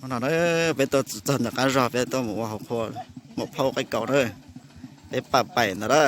No na, peb tuaj txog ntawm qab zog peb tuaj mus ua hauv qhua, mus phauj qaib kaus na, peb pam paim ntawd na.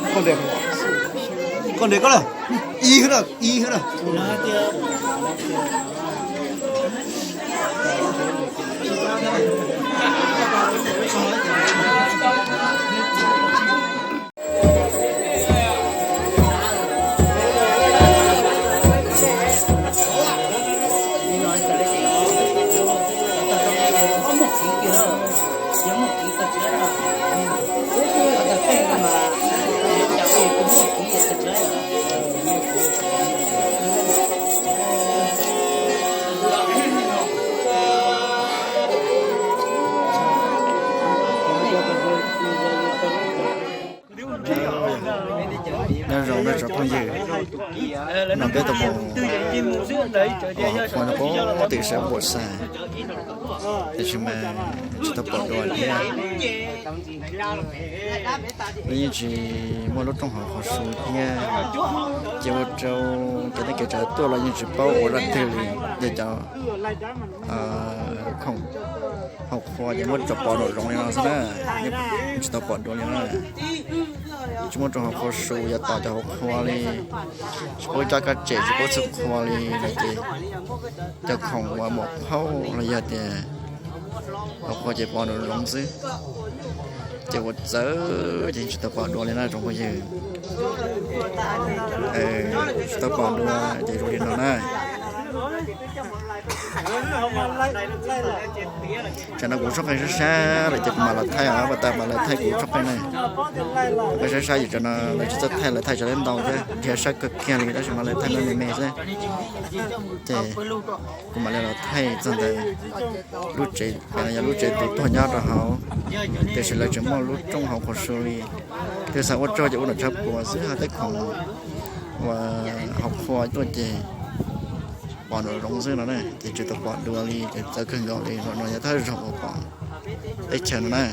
Koj ntes, koj ntes, koj ntes koj lawm, ib hwb lawm, ib hwb lawm. Phooj ywg, no peb tau mus hauv qhua no pem tim sab Npam Xais, tiam sis mas tsis tau pom dua thiab. Lawv yeej tsis muaj lub rooj hauv qhua su thiab, ces ua rau cov neeg kev tsav tuaj los yeej tsis paub ua dab twg li. Yog cov khoom hauv qhua ces muab tso pov nraum zoov li no xwb na, yeej tsis tau pom dua li na. Tsis muaj rooj hauv qhua su, yuav tos cov hauv qhua li, tsis paub coj kab tsem, tsis paub txhub qhua li no ces cov khoom uas muam phauj los yog tias hauv qhua ces pov nraum zoov xwb, ces ua txawv ces tsis tau pom dua li na tsoom phooj ywg. Tsis tau pom dua ces zoo li no na. Tsam no kuv tshuab qeej sab sab lawm ces kuv mam los thaij os, pas tas mam los thaij kuv tshuab qeej na. Kuv qeej sab sab ces tsam no lawv tsis txawj thaij, lawv thaij tsam lawv ntau thiab, nrhiav sab kawg kiag li tab sis mas lawv thaij me me xwb. Ces kuv mam li los thaij txog ntawm lub tsev, yog lub tsev tus tuag nyob rau hauv, tiam sis lawv tsis muaj lub rooj hauv qhua su li. Twb xav ua rau ces ua nram tshav puam xwb, ho tej khoom uas hauv qhua tuaj ces pov nraum zoov xwb no na, ces tsis tau pom dua li, ces txawv kawg nkaus li. Ntawm no yog thawj zaug uas pom teb chaws no na.